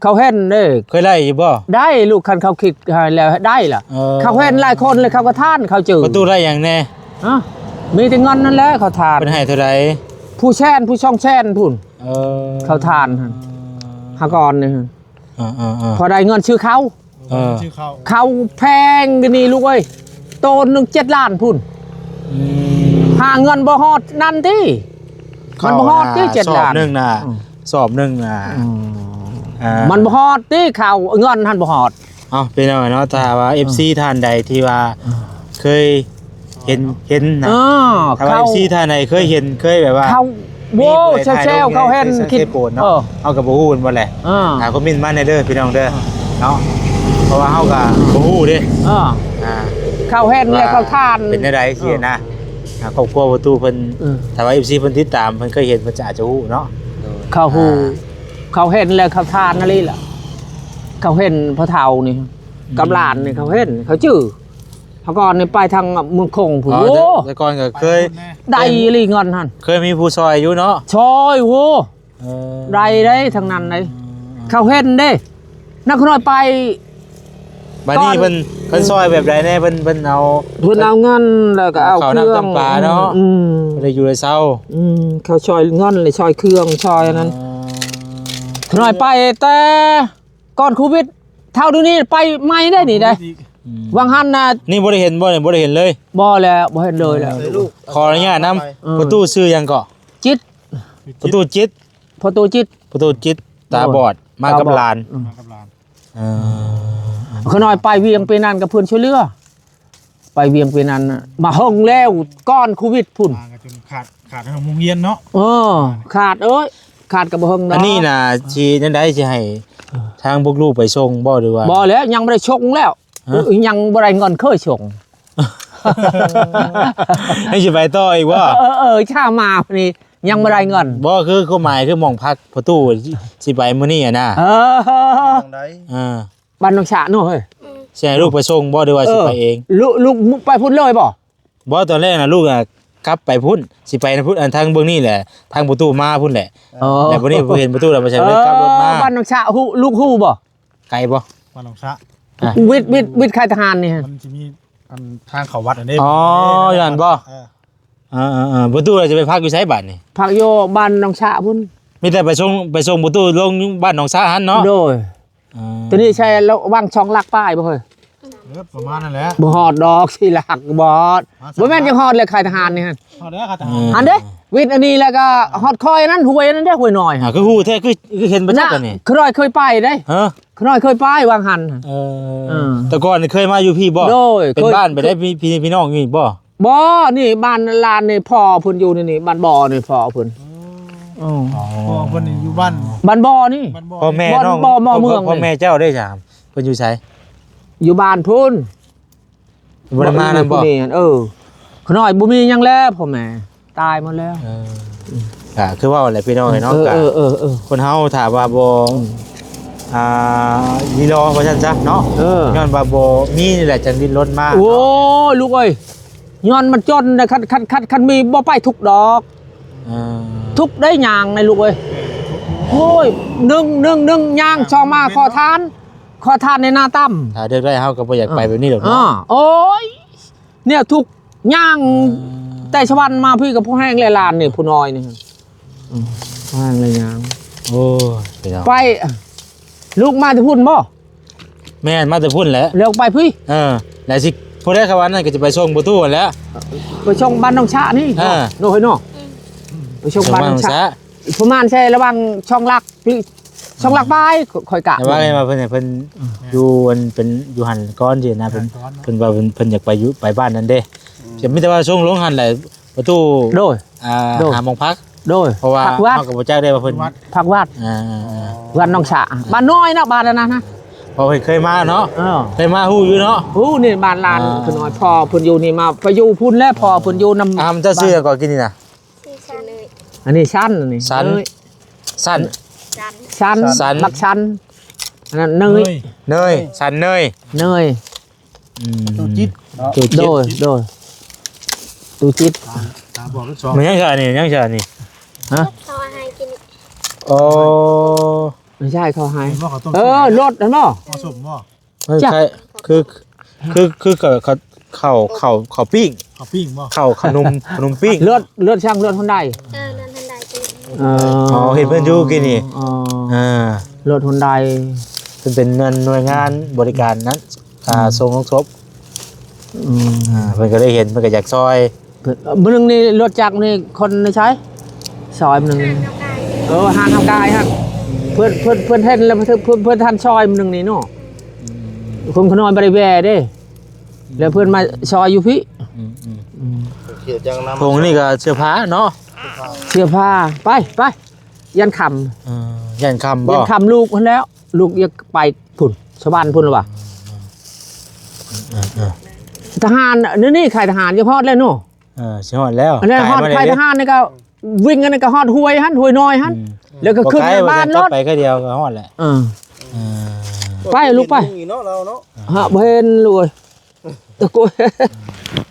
ເຂົາເຫັນເດ້. ເຄີຍໄດ້ຢູ່ບໍ່? ໄດ້ລູກ ຄັນເຂົາຄິກໃຫ້ແລ້ວໄດ້ລະ. ເອີ ເຂົາເຫັນຫຼາຍຄົນແລ້ວ ເຂົາກໍທານ ເຂົາຈື່. ປະຕູໄດ້ຫຍັງແດ່? ຮະ? ມີແຕ່ເງິນນັ້ນແຫຼະເຂົາທານ. ເພິ່ນໃຫ້ເທົ່າໃດ? ຜູ້ແສນ ຜູ້ສອງແສນພຸ້ນ. ເອີ ເຂົາທານຫັ້ນ ຫາກ່ອນນີ້ຫັ້ນ. ເອີໆໆ ພໍໄດ້ເງິນຊື້ເຂົ້າ. ເອີ ຊື້ເຂົ້າ ເຂົ້າແພງດຽວນີ້ລູກເອີຍ ໂຕໜຶ່ງເຈັດລ້ານພຸ້ນ. ອືມ ຫາເງິນບໍ່ຮອດນັ້ນຕິ ມັນບໍ່ຮອດຕິ ເຈັດລ້ານ ສອບໜຶ່ງນະ. ອືມ ສອບໜຶ່ງນະ. ອືມ ອ່າ ມັນບໍ່ຮອດຕິ ເຂົ້າ ເງິນຫັ້ນບໍ່ຮອດ. ເອົ້າ ພີ່ນ້ອງເນາະ ຖ້າວ່າ ເອັຟຊີ ທ່ານໃດທີ່ວ່າ ເອີ ເຄີຍ ເຫັນ ເຫັນນະ. ເອີ ຖ້າວ່າ ເຂົ້າ ເອັຟຊີ ທ່ານໃດເຄີຍເຫັນ ເຄີຍແບບວ່າ ເຂົາ ໂວ້ ແຊວໆ ເຂົາເຫັນ ເຄີຍສັງເກດເນາະ. ເອີ ເຮົາກໍບໍ່ຮູ້ແມ່ນບໍ່ແຫຼະ. ເອີ ອ່າ ຄອມເມັນມາແດ່ເດີພີ່ນ້ອງເດີ ເອີ ເນາະ ເພາະວ່າເຮົາກໍບໍ່ຮູ້ເດ້. ເອີ ອ່າ ເຂົາເຫັນແລ້ວເຂົາທານ ເປັນແນວໃດ ເອີ ຊີ້ນະ. ອ່າ ຄອບຄົວປະຕູເພິ່ນ ເອີ ຖ້າວ່າ ເອັຟຊີ ເພິ່ນຕິດຕາມ ເພິ່ນເຄີຍເຫັນ ເພິ່ນຈະອາດຈະຮູ້ເນາະ. ໂດຍ ເຂົາຮູ້ ອ່າ ເຂົາເຫັນແລ້ວເຂົາທານອີ່ຫຼີລະ ເຂົາເຫັນພໍ່ເຖົ້ານີ້ ອືມ ກັບຫຼານນີ້ ເຂົາເຫັນ ເຂົາຈື່. ເຮົາກ່ອນນີ້ໄປທາງເມືອງຄົງພຸ້ນ. ອໍ ໂອ້ ແຕ່ ແຕ່ກ່ອນກໍເຄີຍ ໄດ້ອີ່ຫຼີເງິນຫັ້ນ ເຄີຍມີຜູ້ຊ່ອຍຢູ່ເນາະ. ຊ່ອຍ ໂອ້ ເອີ ໄດ້ເດ້ ທາງນັ້ນເດ້. ເອີ ເຂົາເຫັນເດ້ ນັກນ້ອຍໄປ. ບາດນີ້ເພິ່ນ ເພິ່ນຊ່ອຍແບບໃດແດ່? ເພິ່ນ ເພິ່ນເອົາ ເພິ່ນເອົາເງິນ ແລ້ວກໍເອົາເຄື່ອງ ເອົາເຂົ້ານ້ຳຕຳປາເນາະ. ອືມ ບໍ່ໄດ້ຢູ່ໃນເຊົາ. ອືມ ເຂົາຊ່ອຍເງິນ ແລະ ຊ່ອຍເຄື່ອງ ຊ່ອຍອັນນັ້ນ. ອໍ ນ້ອຍໄປແຕ່ ກ່ອນໂຄວິດ ເທົ່າດຽວນີ້ໄປໃໝ່ໄດ໋ນີ້ໄດ໋. ອືມ ຫວ່າງຫັ້ນນະ ນີ້ບໍ່ໄດ້ເຫັນບໍ່ນີ້? ບໍ່ໄດ້ເຫັນເລີຍ? ບໍ່ແລ້ວ ບໍ່ເຫັນເລີຍແລ້ວ. ເອີ ຂໍອະນຸຍາດນຳ. ເອີ ປະຕູຊື່ຫຍັງເກາະ? ຈິດ. ປະຕູຈິດ. ປະຕູຈິດ. ປະຕູຈິດ ຕາບອດ ມາກັບຫຼານ. ຕາບອດ. ອືມ ມາກັບຫຼານ. ເອີ ຂ້ານ້ອຍໄປວຽງປີນັ້ນກໍເພິ່ນຊ່ວຍເຫຼືອ. ໄປວຽງປີນັ້ນນະ ມາເຫິງແລ້ວ ກ່ອນໂຄວິດພຸ້ນ. ມາກໍຈົນຂາດ ຂາດໂຮງຮຽນເນາະ. ເອີ ຂາດເອີຍ ຂາດກໍບໍ່ເຫິງດອກ. ອັນນີ້ນະ ຊິແນວໃດ ຊິໃຫ້ ເອີ ທາງພວກລູກໄປສົ່ງບໍ່ ຫຼືວ່າ? ບໍ່ແລ້ວ ຍັງບໍ່ໄດ້ສົ່ງແລ້ວ. ຮະ? ຍັງບໍ່ໄດ້ເງິນເຄີຍສົ່ງ. ໃຫ້ຊິໄປຕໍ່ອີກບໍ່? ເອີ ເອີ ເອີ ຊ້າມານີ້ ຍັງບໍ່ໄດ້ເງິນ. ບໍ່ ຄືຄວາມໝາຍຄືໝ່ອງພັກປະຕູ ຊິ ຊິໄປມື້ນີ້ຫັ້ນນະ. ເອີ ຈັ່ງໃດ? ເອີ ບ້ານໜອງສະເນາະເຮີ້ຍ. ອືມ ຊິໃຫ້ລູກໄປສົ່ງບໍ່ ຫຼືວ່າ ເອີ ຊິໄປເອງ? ລູກ ລູກໄປພຸ້ນເລີຍບໍ່? ບໍ່ ຕອນແລກນະ ລູກນະ ກັບໄປພຸ້ນ ຊິໄປນຳພຸ້ນ ອັນທາງເບື້ອງນີ້ແຫຼະ ທາງປະຕູມາພຸ້ນແຫຼະ. ອໍ ແລ້ວບັດນີ້ເຫັນປະຕູແລ້ວ ບໍ່ໃຊ່ ເອີ ເລີຍກັບລົດມາ. ບ້ານໜອງສະ ຮູ້ ລູກຮູ້ບໍ່? ໄກບໍ່? ບ້ານໜອງສະ ອ່ະ ວິດ ວິດ ວິດຄ້າຍທະຫານນີ້ ມັນຊິມີ ອັນທາງເຂົ້າວັດອັນເດ້. ອໍ ຢູ່ຫັ້ນບໍ່? ເອີ ເອີໆໆ ປະຕູຈະໄປພັກຢູ່ໃສບາດນີ້? ພັກຢູ່ບ້ານໜອງສະພຸ້ນ. ມີແຕ່ໄປສົ່ງ ໄປສົ່ງປະຕູລົງບ້ານໜອງສະຫັ້ນເນາະ? ໂດຍ. ເອີ ຕົວນີ້ໃຊ້ລະຫວ່າງສອງຫຼັກປາຍບໍ່ເຮີ້ຍ? ເອີ ປະມານນັ້ນແຫຼະ. ບໍ່ຮອດດອກ ສີ່ຫຼັກບໍ່ຮອດ. ມາສາມຫຼັກ. ບໍ່ແມ່ນຈັ່ງຮອດແລ້ວ ຄ້າຍທະຫານນີ້ຫັ້ນ. ຮອດແລ້ວຄ້າຍທະຫານ. ເອີ ຫັ້ນເດ້ ວິດອັນນີ້ແລ້ວກໍຮອດຄອຍອັນນັ້ນ ຫ້ວຍອັນນັ້ນເດ້ ຫ້ວຍນ້ອຍ. ອ່າ ຄືຮູ້ແທ້ ຄື ຄືເຫັນປະຈັກອັນນີ້. ຂ້ານ້ອຍເຄີຍໄປເດ້. ຮະ? ຂ້ານ້ອຍເຄີຍໄປຫວ່າງຫັ້ນ. ເອີ ເອີ ແຕ່ກ່ອນນີ້ເຄີຍມາຢູ່ພີ້ບໍ່? ໂດຍ ເປັນບ້ານໄປໄດ້ ພີ່ ພີ່ນ້ອງຢູ່ນີ້ບໍ່? ບໍ່ ນີ້ບ້ານຫຼານນີ້ ພໍ່ເພິ່ນຢູ່ນີ້ ນີ້ບ້ານບໍ່ນີ້ ພໍ່ເພິ່ນ. ອໍ ອໍ ພໍ່ເພິ່ນນີ້ຢູ່ບ້ານ ບ້ານບໍ່ນີ້. ພໍ່ແມ່ນ້ອງ ພໍ່ແມ່ເຈົ້າເດ້ ເພິ່ນຢູ່ໃສ? ຢູ່ບ້ານພຸ້ນ. ບໍ່ໄດ້ມານຳບໍ່? ເອີ ຂ້ານ້ອຍບໍ່ມີຫຍັງແລ້ວ ພໍ່ແມ່ຕາຍໝົດແລ້ວ. ເອີ ກໍຄືເວົ້າແຫຼະພີ່ນ້ອງເອີຍເນາະ. ເອີ ກໍ ເອີ ເອີ ເອີ ຄົນເຮົາຖ້າວ່າບໍ່ ອືມ ອ່າ ລີລໍວ່າຊັ້ນຊະເນາະ. ເອີ ຍ້ອນວ່າບໍ່ມີນີ້ແຫຼະ ຈັ່ງດີ້ນລົນມາ. ໂອ້ຍ ລູກເອີຍ ຍ້ອນມັນຈົນນະ ຄັນ ຄັນ ຄັນ ຄັນມີບໍ່ໄປທຸກດອກ. ເອີ ທຸກໄດ້ຍ່າງນະລູກເອີຍ. ໂອ້ຍ ໜຶ່ງ ໜຶ່ງ ໜຶ່ງ ຍ່າງ ສອງ ມາຂໍທານ ຂໍທານໃນໜ້າຕ່ຳ. ຖ້າເລືອກໄດ້ເຮົາກໍບໍ່ຢາກໄປແບບນີ້ດອກເນາະ. ເອີ ໂອ້ຍ ແນວທຸກ ຍ່າງ ເອີ ແຕ່ສະຫວັນມາພີ້ກໍພໍແຮງແລ້ວ ຫຼານນີ້ ຜູ້ນ້ອຍນີ້. ອືມ ວ່າແລ້ວຍັງ ໂອ້ຍ ໄປ ລູກມາແຕ່ພຸ້ນບໍ່? ແມ່ນ ມາແຕ່ພຸ້ນແຫຼະ ແລ້ວໄປພີ້. ເອີ ແລ້ວຊິ ຜູ້ໃດເຂົາວ່ານັ້ນກໍຈະໄປສົ່ງປະຕູຫັ້ນແຫຼະ ໄປສົ່ງບ້ານໜອງສະນີ້. ເອີ ໂດຍເນາະ ໄປສົ່ງບ້ານໜອງສະ ປະມານໃສ່ລະຫວ່າງສອງຫຼັກ ສອງຫຼັກປາຍ ຂ້ອຍກະ ແຕ່ວ່າ ວ່າເພິ່ນ ເພິ່ນ ອືມ ຢູ່ອັນເປັນຢູ່ຫັ້ນກ່ອນຊີ້ນະ ເພິ່ນ ເພິ່ນວ່າເພິ່ນ ເພິ່ນຢາກໄປຢູ່ ໄປບ້ານນັ້ນເດ້. ອືມ ຈະມີແຕ່ວ່າສົ່ງລົງຫັ້ນແຫຼະ ປະຕູ ໂດຍ ອ່າ ໂດຍ ຫາໝ່ອງພັກ ໂດຍ ເພາະວ່າເຮົາກໍບໍ່ຈັກໄດ້ວ່າເພິ່ນ ພັກວັດ ອ່າ ວັດໜອງສະ ບ້ານນ້ອຍເນາະ ບ້ານນັ້ນນະ ເພາະເພິ່ນເຄີຍມາເນາະ. ເອີ ເຄີຍມາຮູ້ຢູ່ເນາະ ຮູ້ນີ້ບ້ານຫຼານ ອ່າ ຄືນ້ອຍ ພໍ່ເພິ່ນຢູ່ນີ້ ມາໄປຢູ່ພຸ້ນແລ້ວ ພໍ່ເພິ່ນຢູ່ນຳ. ອ່າ ເຈົ້າຊື່ຫຍັງກໍກິນນີ້ນະ? ອັນນີ້ຊັນ ອັນນີ້ ຊັນ ເອີຍ ຊັນ ຊັນ ຊັນ ບັກຊັນ ອັນນັ້ນເນີຍ ເນີຍ ເນີຍ ຊັນເນີຍ ເນີຍ. ອືມ ຕູ້ຈິດເນາະ ຕູ້ຈິດ ໂດຍ ໂດຍ ຕູ້ຈິດ ຕາ ຕາບອດທັງສອງ. ມັນຍັງຊະນີ້ ຍັງຊະນີ້ ຮະ? ເຂົາໃຫ້ກິນ. ອໍ ບໍ່ໃຊ່ເຂົາໃຫ້ ເຫັນບໍ່ ເຂົາຕົ້ມ ເອີ ລົດຫັ້ນບໍ່? ເຂົາສົ້ມບໍ່? ມັນ ຈັກ ຄ້າຍ ຄື ຄື ຄື ເຂົ້າ ເຂົ້າ ເຂົ້າ ເຂົ້າປີ້ງ ເຂົ້າປີ້ງບໍ່? ເຂົ້າຂະໜົມ ຂະໜົມປີ້ງ. ລົດ ລົດຊ່າງ ລົດຮອນໄດ. ເອີ ລົດຮອນໄດ. ເອີ ອໍ ເຫັນເພິ່ນຢູ່ກີ້ນີ້. ອໍ ອ່າ ລົດຮອນໄດ ເພິ່ນເປັນໜ່ວຍ ໜ່ວຍງານບໍລິການນັ້ນ ອ່າ ອືມ ສົ່ງໂຮງສົບ. ອືມ ອ່າ ເພິ່ນກໍໄດ້ເຫັນ ເພິ່ນກໍຢາກຊ່ອຍ. ມື້ໜຶ່ງນີ້ລົດຈັກນີ້ຄົນໃນໃສ? ຊອຍໜຶ່ງ ເອີ ຮ້ານເຮົາກາຍຫັ້ນ ເພິ່ນ ເພິ່ນ ເພິ່ນເຫັນແລ້ວ ເພິ່ນ ເພິ່ນ ເພິ່ນທັນຊອຍໜຶ່ງນີ້ເນາະ. ອືມ ຄົນຂະນ້ອຍບໍ່ໄດ້ແວ່ເດ້ ແລ້ວເພິ່ນມາຊອຍຢູ່ພີ້. ອືມ ອືມ ອືມ ຖົງນີ້ກໍເສື້ອຜ້າເນາະ ເສື້ອຜ້າ. ໄປ ໄປ ຢ້ານຄ່ຳ. ເອີ ຢ້ານຄ່ຳບໍ່? ຢ້ານຄ່ຳລູກຫັ້ນແລ້ວ ລູກຢາກໄປພຸ້ນ ສະຫວັນພຸ້ນລະວ່າ. ເອີ ເອີ ທະຫານ ນີ້ ນີ້ ຄ້າຍທະຫານ ຢາກຮອດແລ້ວເນາະ. ເອີ ຊິຮອດແລ້ວ ອັນນັ້ນຮອດຄ້າຍທະຫານນີ້ກໍ ວິ່ງອັນນັ້ນກໍຮອດຫ້ວຍຫັ້ນ ຫ້ວຍນ້ອຍຫັ້ນ. ອືມ ແລ້ວກໍຂຶ້ນບ້ານລົດ ໄປຄືດຽວກໍຮອດແຫຼະ. ເອີ ເອີ ໄປລູກໄປ. ເນາະ ລາວເນາະ ຫາບໍ່ເຫັນລູກເອີຍ. ຕະໂກນ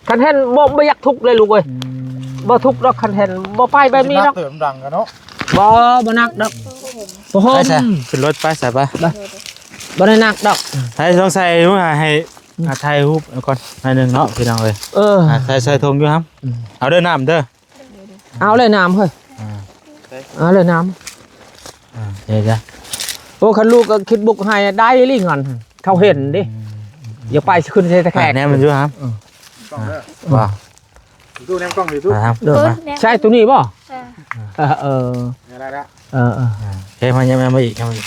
ຄັນເຫັນບໍ່ ບໍ່ຢາກທຸກເລີຍລູກເອີຍ. ອືມ ບໍ່ທຸກດອກ ຄັນເຫັນ ບໍ່ໄປແບບນີ້ດອກ. ໜັກເຕີບ ມັນດັງກັນເນາະ. ບໍ່ ບໍ່ໜັກດອກ ຜ້າຫົ່ມ. ຂຶ້ນລົດໄປ ໃສ່ໄປ ໄປ ບໍ່ໄດ້ໜັກດອກ. ໃສ່ ຕ້ອງໃສ່ ໃຫ້ ອ່າ ຖ່າຍຮູບກ່ອນໜ້ອຍໜຶ່ງເນາະ ພີ່ນ້ອງເອີຍ. ເອີ ອ່າ ໃສ່ ໃສ່ຖົງຢູ່ຫັ້ນ. ອືມ ເອົາເດີ ນ້ຳເດີ. ເອົາເລີຍນ້ຳເຮີ້ຍ. ອ່າ ເອົາເລີຍນ້ຳ. ອ່າ ເດີ ໂອ້ ຄັນລູກກໍຄິດບຸກໃຫ້ໄດ້ອີ່ຫຼີເງິນ ເຂົາເຫັນເດ້. ອືມ ຢ່າໄປ ຊິຂຶ້ນໃສ່ຕະແຄງ ແນມມັນຢູ່ຫາ ເອີ ກ້ອງເດີ ວ່າ ຢູ່ຕູ້ແນມກ້ອງ ຢູ່ຕູ້ ອ່າ ເດີ ເອີ ມາ ແນມ ໃຊ່ໂຕນີ້ບໍ່? ເອີ ເອີ ເອີ ນີ້ລະ ເອີ ເອີ ອ່າ ເຮັດມາ ຍັງມາອີກ ຍັງມາອີກ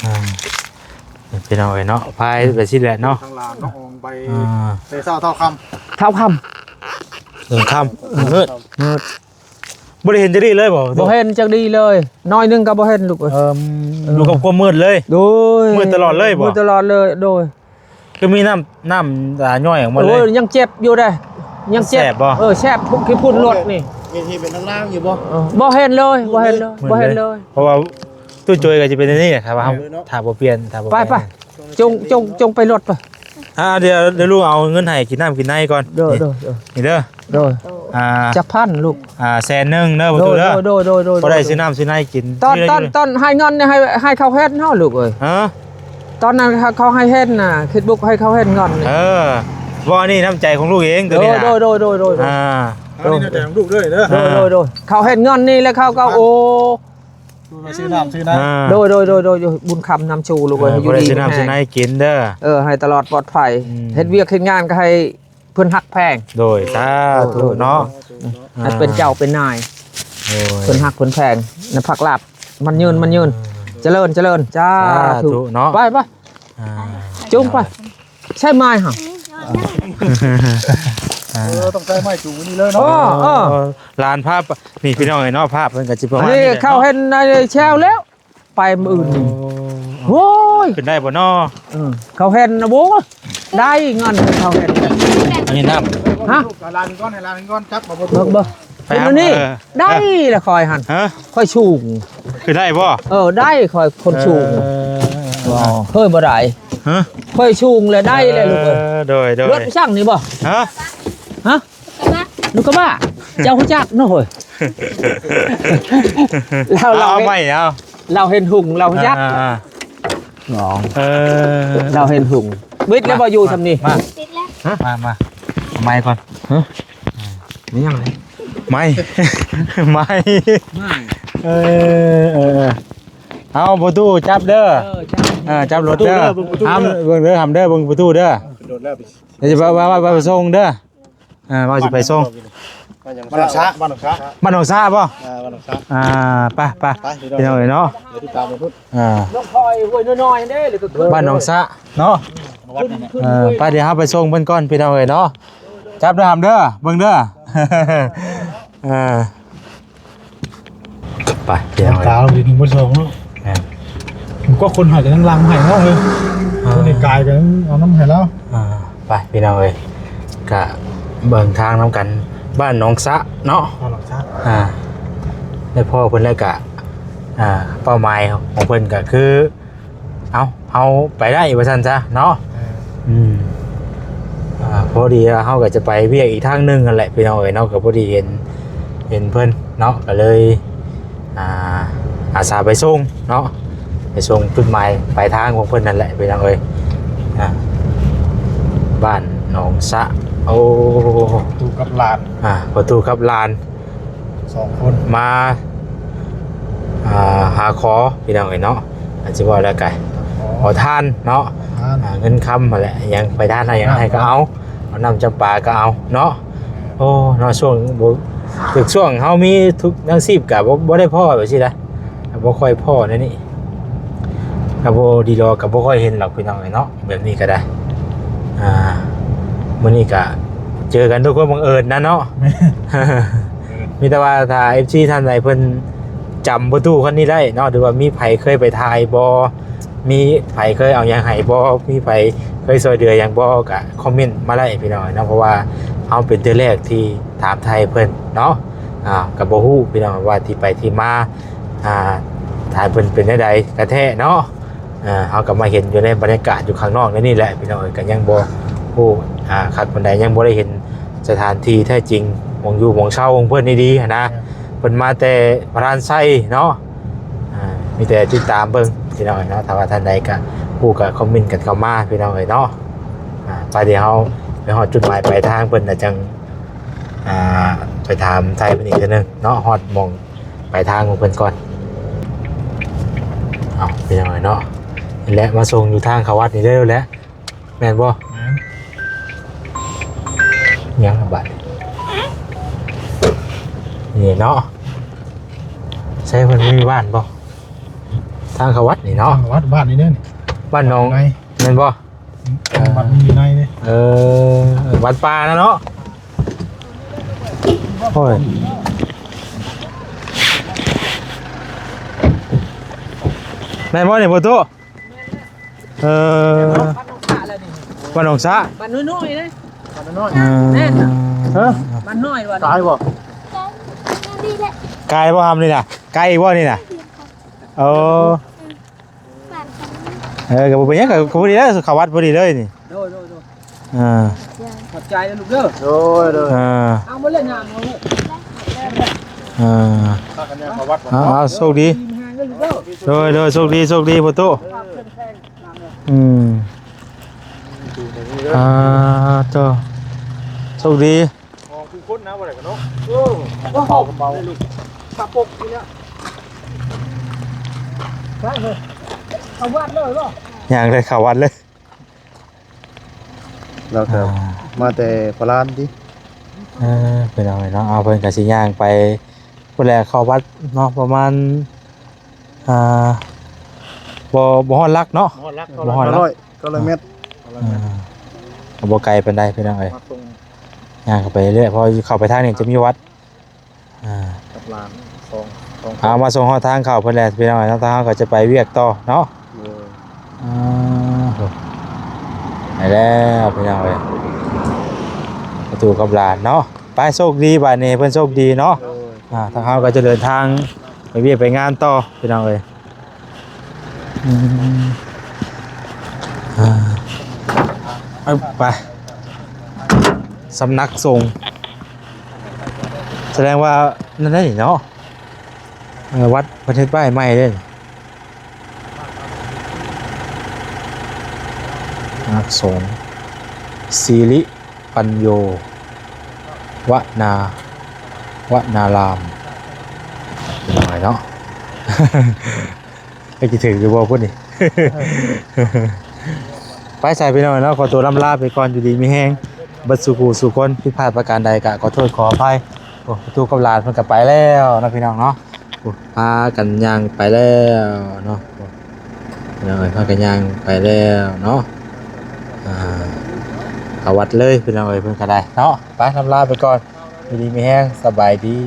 ອ່າ ພີ່ນ້ອງເອີຍເນາະ ພາຍໄປຊີ້ແຫຼະເນາະ ທາງລາວເນາະ ອອກໄປ ອ່າ ແຕ່ເຊົ້າເທົ່າຄ່ຳ ເທົ່າຄ່ຳ ເຖິງຄ່ຳ ເອີ ມືດ ມືດ ບໍ່ໄດ້ເຫັນຈັກດີ້ເລີຍບໍ່? ບໍ່ເຫັນຈັກດີ້ເລີຍ ໜ້ອຍໜຶ່ງກໍບໍ່ເຫັນລູກເອີຍ ເອີ ຢູ່ກັບຄວາມມືດເລີຍ ໂດຍ ມືດຕະຫຼອດເລີຍບໍ່? ມືດຕະຫຼອດເລີຍ ໂດຍ ຄືມີນ້ຳ ນ້ຳຕາຍ້ອຍອອກມາເລີຍ ໂອ້ຍ ຍັງເຈັບຢູ່ເດ້ ຍັງເຈັບ ແສບບໍ່? ເອີ ແສບ ຂີ້ຝຸ່ນລົດນີ້ ເຫັນທີ່ເປັນລາງໆຢູ່ບໍ່? ເອີ ບໍ່ເຫັນເລີຍ ບໍ່ເຫັນເລີຍ ບໍ່ເຫັນເລີຍ ເພາະວ່າຕູ້ໂຈຍກໍຈະເປັນແນວນີ້ແຫຼະ ຖ້າວ່າເຮົາ ເອີເນາະ ຖ້າບໍ່ປ່ຽນ ຖ້າບໍ່ ໄປ ໄປ ໄປ ຈົ່ງ ຈົ່ງ ຈົ່ງໄປລົດໄປ ອ່າ ດຽວ ດຽວລຸງເອົາເງິນໃຫ້ກິນນ້ຳກິນໃນກ່ອນ ໂດຍ ນີ້ ໂດຍ ໂດຍ ນີ້ເດີ ໂດຍ ອ່າ ຈັກພັນລູກ? ອ່າ ແສນໜຶ່ງເດີ ປະຕູເດີ ໂດຍ ໂດຍ ໂດຍ ໂດຍ ພໍໄດ້ຊື້ນ້ຳຊື້ໃນກິນ ຕອນ ຕອນ ຕອນໃຫ້ເງິນນີ້ ໃຫ້ ໃຫ້ເຂົາເຫັນເນາະລູກເອີຍ ຮະ ຕອນນັ້ນເຂົາໃຫ້ເຫັນນະ ເຟສບຸກໃຫ້ເຂົາເຫັນເງິນນີ້ ເອີ ບໍ່ ອັນນີ້ນ້ຳໃຈຂອງລູກເອງ ໂຕນີ້ນະ ໂດຍ ໂດຍ ໂດຍ ໂດຍ ອ່າ ອັນນີ້ນ້ຳໃຈຂອງລູກເດີ ໂດຍ ອ່າ ໂດຍ ໂດຍ ເຂົາເຫັນເງິນນີ້ແລ້ວເຂົາກໍ ອ່າ ໂອ້ ມາຊື້ນ້ຳຊື້ໃນ ອ່າ ໂດຍ ໂດຍ ໂດຍ ໂດຍ ບຸນຄຳນຳຊູລູກເອີຍ ອ່າ ຢູ່ດີມີແຮງ ຊື້ນ້ຳຊື້ໃນກິນເດີ ເອີ ໃຫ້ຕະຫຼອດປອດໄພ ອືມ ເຮັດວຽກເຮັດງານກໍໃຫ້ເພິ່ນຮັກແພງ ໂດຍ ສາທຸເນາະ ໂດຍ ອ່າ ໃຫ້ເປັນເຈົ້າເປັນນາຍ ໂດຍ ເພິ່ນຮັກເພິ່ນແພງ ໃນພັກລາບ ໝັ້ນຍືນ ໝັ້ນຍືນ ອ່າ ຈະເລີນ ຈະເລີນ ສາທຸ ສາທຸເນາະ ໄປ ໄປ ອ່າ ຈູງໄປ ໃຊ້ໄມ້ຫາ ອ່າ ເອີ ຕ້ອງໃຊ້ໄມ້ຈູງນີ້ເລີຍເນາະ ເອີ ເອີ ເອີ ຫຼານພາບ ນີ້ພີ່ນ້ອງເອີຍເນາະ ພາບເພິ່ນກໍຊິປະມານນີ້ແຫຼະເນາະ ນີ້ເຂົາເຫັນໃນແຊວແລ້ວ ໄປມື້ອື່ນນີ້ ໂອ້ ໂອ້ຍ ຂຶ້ນໄດ້ບໍ່ນໍ? ເອີ ເຂົາເຫັນນະ ໂອ້ຍ ໄດ້ເງິນເຂົາເຫັນ ອັນນີ້ນ້ຳ ຮະ ໃຫ້ຫຼານກ່ອນ ໃຫ້ຫຼານກ່ອນ ຈັບມາເບິ່ງ ເບິ່ງ ເບິ່ງ ເປັນອັນນີ້ ເອີ ໄດ້ລະຂ້ອຍຫັ້ນ ຮະ ຂ້ອຍສູງ ຂຶ້ນໄດ້ບໍ່? ເອີ ໄດ້ ຂ້ອຍຄົນສູງ ເອີ ບໍ່ ເຄີຍບໍ່ໄດ້ ຮະ ຂ້ອຍສູງແລ້ວໄດ້ແລ້ວລູກເອີຍ ເອີ ໂດຍ ໂດຍ ລົດໄປສັ່ງນີ້ບໍ່? ຮະ ຮະ ລູກກະບະ ເຈົ້າຮູ້ຈັກເນາະເຮີ້ຍ ລາວ ລາວ ເອົາໃໝ່ ເອົາ ລາວເຫັນຫຸ່ງ ລາວຮູ້ຈັກ ອ່າໆໆ ນ້ອງ ເອີ ລາວເຫັນຫຸ່ງ ບິດແລ້ວບໍ່ຢູ່ຊ່ຳນີ້ ມາ ມາ ມາ ເອົາໃໝ່ກ່ອນ ຮະ ມີຫຍັງນີ້ ໃໝ່ ໃໝ່ ເອີ ເອີ ເອີ ເອົາ ປະຕູຈັບເດີ ເອີ ຈັບ ເອີ ຈັບລົດເດີ ປະຕູເດີ ຫ້າມເບິ່ງເດີ ຫ້າມເດີ ເບິ່ງປະຕູເດີ ເດີ ວ່າ ວ່າ ວ່າ ວ່າໄປສົ່ງເດີ ອ່າ ວ່າຊິໄປສົ່ງ ບ້ານໜອງສາ ບ້ານໜອງສາ ບ້ານໜອງສາບໍ່? ອ່າ ບ້ານໜອງສາ ອ່າ ໄປ ໄປ ໄປ ພີ່ນ້ອງເອີຍເນາະ ດຽວຕິດຕາມເບິ່ງພຸ້ນ ອ່າ ນ້ອງພອຍຫ້ວຍນ້ອຍໆເດ້ ແລ້ວກໍຂຶ້ນ ບ້ານໜອງສາເນາະ ຂຶ້ນ ເອີ ຂຶ້ນ ໄປ ດຽວເຮົາໄປສົ່ງເພິ່ນກ່ອນ ພີ່ນ້ອງເອີຍເນາະ ຈັບເດີ ຫ້າມເດີ ເບິ່ງເດີ ອ່າ ໄປ ພີ່ນ້ອງເອີຍ ຕາເຮົາດີໜຶ່ງບໍ່ສອງເນາະ ແມ່ນ ມັນກໍຄົນໃຫ້ກັນຍັງຫຼັງໃຫ້ເນາະເຮີ້ຍ ອ່າ ຄົນນີ້ກາຍກັນເອົານ້ຳໃຫ້ລາວ ອ່າ ໄປ ພີ່ນ້ອງເອີຍ ກະເບິ່ງທາງນຳກັນ ບ້ານໜອງສະເນາະ ບ້ານໜອງສະ ອ່າ ໄດ້ພໍ້ເພິ່ນແລ້ວກະ ອ່າ ເປົ້າໝາຍຂອງເພິ່ນກະຄື ເອົາ ເຮົາໄປໄດ້ວ່າຊັ້ນຊະເນາະ ເອີ ອືມ ອ່າ ພໍດີວ່າເຮົາກໍຈະໄປວຽກອີກທາງໜຶ່ງຫັ້ນແຫຼະ ພີ່ນ້ອງເອີຍເນາະ ກໍພໍດີເຫັນ ເຫັນເພິ່ນເນາະ ກໍເລີຍ ອ່າ ອາສາໄປສົ່ງເນາະ ໄປສົ່ງຈຸດໝາຍປາຍທາງຂອງເພິ່ນນັ້ນແຫຼະ ພີ່ນ້ອງເອີຍ ອ່າ ບ້ານໜອງສະ ໂອ້ ຕູ້ກັບຫຼານ ອ່າ ພໍ່ຕູ້ກັບຫຼານ ສອງຄົນ ມາ ອ່າ ຫາຂໍ ພີ່ນ້ອງເອີຍເນາະ ອາດຊິເວົ້າແລ້ວກະ ຂໍທານເນາະ ທານ ອ່າ ເງິນຄຳຫັ້ນແຫຼະ ຫຍັງໄປທານໃຫ້ຫຍັງໃຫ້ກໍເອົາ ເອົານ້ຳຈຳປາກໍເອົາເນາະ ໂອ້ ເນາະ ຊ່ວງບໍ່ ຖືກຊ່ວງເຮົາມີທຸກອາຊີບກໍບໍ່ ບໍ່ໄດ້ພໍ້ແບບຊີ້ນະ ບໍ່ຄ່ອຍພໍ້ແນວນີ້ ກໍບໍ່ດີລໍ ກໍບໍ່ຄ່ອຍເຫັນດອກ ພີ່ນ້ອງເອີຍເນາະ ແບບນີ້ກໍໄດ້ ອ່າ ມື້ນີ້ກໍເຈີກັນດ້ວຍຄວາມບັງເອີນນະເນາະ ມີແຕ່ວ່າຖ້າເອັຟຊີທ່ານໃດເພິ່ນຈຳປະຕູຄັນນີ້ໄດ້ເນາະ ຫຼືວ່າມີໃຜເຄີຍໄປຖ່າຍບໍ່ ມີໃຜເຄີຍເອົາຫຍັງໃຫ້ບໍ່ ມີໃຜເຄີຍຊ່ວຍເຫຼືອຫຍັງບໍ່ ກະຄອມເມັນມາໄດ້ພີ່ນ້ອງເນາະ ເພາະວ່າເຮົາເປັນເທື່ອແລກທີ່ຖາມໄທເພິ່ນເນາະ ອ່າ ກະບໍ່ຮູ້ພີ່ນ້ອງວ່າທີ່ໄປທີ່ມາ ອ່າ ຖ້າເພິ່ນເປັນແນວໃດກະແທ້ເນາະ ເຮົາກໍມາເຫັນຢູ່ໃນບັນຍາກາດຢູ່ຂ້າງນອກໃນນີ້ແຫຼະ ພີ່ນ້ອງເອີຍ ກໍຍັງບໍ່ຮູ້ ອ່າ ຄັກປານໃດ ຍັງບໍ່ໄດ້ເຫັນສະຖານທີ່ແທ້ຈິງ ໝ່ອງຢູ່ໝ່ອງເຊົາຂອງເພິ່ນດີໆ ຫັ້ນນະ ເພິ່ນມາແຕ່ພະລານໄຊເນາະ ອ່າ ມີແຕ່ຕິດຕາມເບິ່ງ ພີ່ນ້ອງເອີຍເນາະ ຖ້າວ່າທ່ານໃດກໍຮູ້ກໍຄອມເມັນກັນເຂົ້າມາ ພີ່ນ້ອງເອີຍເນາະ ອ່າ ໄປ ດຽວເຮົາໄປຮອດຈຸດໝາຍປາຍທາງເພິ່ນ ແລ້ວຈັ່ງ ອ່າ ໄປຖາມໄທເພິ່ນອີກເທື່ອໜຶ່ງເນາະ ຮອດໝ່ອງ ປາຍທາງຂອງເພິ່ນກ່ອນ ເອົາ ເປັນຫຍັງເນາະ ນີ້ແຫຼະ ມາສົ່ງຢູ່ທາງເຂົ້າວັດນີ້ເດີແຫຼະ ແມ່ນບໍ່? ແມ່ນ. ຍັງບາດນີ້ ນີ້ເນາະ ໃສ ເພິ່ນມີບ້ານບໍ່? ທາງເຂົ້າວັດນີ້ເນາະ ທາງເຂົ້າວັດບ້ານນີ້ເດ້ ບ້ານໜອງ ໃນ ແມ່ນບໍ່? ອືມ ເອີ ວັດນີ້ຢູ່ໃນເດ້ ເອີ ວັດປ່ານະເນາະ ໂອ້ຍ ແມ່ນບໍ່ນີ້ພໍ່ຕູ້? ເອີ ບ້ານໜອງສະ ບ້ານໜອງສະ ບ້ານນ້ອຍໆເດ້ ບ້ານນ້ອຍ ເອີ ແມ່ນນະ ຮະ ບ້ານນ້ອຍ ບ້ານ ກາຍບໍ່? ກາຍບໍ່ຫຳນີ້ນະ? ໄກບໍ່ນີ້ນະ? ເອີ ເອີ ກໍບໍ່ເປັນຫຍັງ ກໍພໍດີແລ້ວ ເຂົ້າວັດພໍດີເລີຍນີ້ ໂດຍໆໆ ອ່າ ຂອບໃຈນະລູກເດີ ໂດຍໆ ອ່າ ເອົາມາເລີຍ ອ່າ ພາກັນຍ່າງເຂົ້າວັດ ເອົາ ໂຊກດີ ດີມີແຮງເດີລູກເດີ ໂດຍໆ ໂຊກດີ ໂຊກດີພໍ່ຕູ້ ເອີ ອືມ ອ່າ ໂຕ ໂຊກດີ ຫ້ອງຄືຄົນນະ ບໍ່ໄດ້ກັນເນາະ ເອີ ໂອ້ໂຫ ເບົາ ກະປົກນີ້ແຫຼະ ໄປເລີຍ ເຂົ້າວັດເລີຍບໍ່? ຍ່າງໄດ້ເຂົ້າວັດເລີຍ ລາວກໍ ອ່າ ມາແຕ່ພະລານຕິ ເອີ ໄປເນາະ ເນາະ ເອົາ ເພິ່ນກໍຊິຍ່າງໄປພຸ້ນແຫຼະ ເຂົ້າວັດເນາະ ປະມານ ອ່າ ບໍ່ ບໍ່ຮອດຫຼັກເນາະ ບໍ່ຮອດຫຼັກ ບໍ່ຮອດຫຼັກ ເກົ້າຮ້ອຍ ເກົ້າຮ້ອຍແມັດ ອ່າ ກໍບໍ່ໄກປານໃດພີ່ນ້ອງເອີຍ ມາສົ່ງ ຍ່າງເຂົ້າໄປເລື້ອຍໆ ເພາະເຂົ້າໄປທາງນີ້ຈະມີວັດ ອ່າ ກັບຫຼານ ສອງ ສອງຄົນ ເອົາມາສົ່ງຮອດທາງເຂົ້າເພິ່ນແຫຼະພີ່ນ້ອງເນາະ ທາງເຮົາກໍຈະໄປວຽກຕໍ່ເນາະ ໂດຍ ອ່າ ໄປແລ້ວພີ່ນ້ອງເອີຍ ພໍ່ຕູ້ກັບຫຼານເນາະ ໄປ ໂຊກດີບາດນີ້ ເພິ່ນໂຊກດີເນາະ ໂດຍ ອ່າ ທາງເຮົາກໍຈະເດີນທາງໄປວຽກໄປງານຕໍ່ພີ່ນ້ອງເອີຍ ອືມ ອ່າ ເອົາໄປ ສຳນັກສົງ ສະແດງວ່ານັ້ນໄດ໋ເນາະ ເອີ ວັດເພິ່ນເຮັດໄວ້ໃໝ່ເດ້ ສຳນັກສົງ ສິລິ ປັນໂຍ ວະນາ ວະນາລາມ ເປັນຫຍັງເນາະ ຈັກຊິຖືກຫຼືບໍ່ພຸ້ນນີ້ ໄປຊະພີ່ນ້ອງເນາະ ຂໍຕົວລ່ຳລາໄປກ່ອນ ຢູ່ດີມີແຮງເບິດສູ່ຜູ້ສູ່ຄົນ ຜິດພາດປະການໃດກະຂໍໂທດຂໍອະໄພ ໂອ້ ພໍ່ຕູ້ກັບຫຼານເພິ່ນກະໄປແລ້ວເນາະພີ່ນ້ອງເນາະ ໂອ້ ພາກັນຍ່າງໄປແລ້ວເນາະ ພີ່ນ້ອງເອີຍ ພາກັນຍ່າງໄປແລ້ວເນາະ ອ່າ ເຂົ້າວັດເລີຍພີ່ນ້ອງເອີຍ ເພິ່ນກໍໄດ້ເນາະ ໄປ ລ່ຳລາໄປກ່ອນ ຢູ່ດີມີແຮງ ສະບາຍດີ.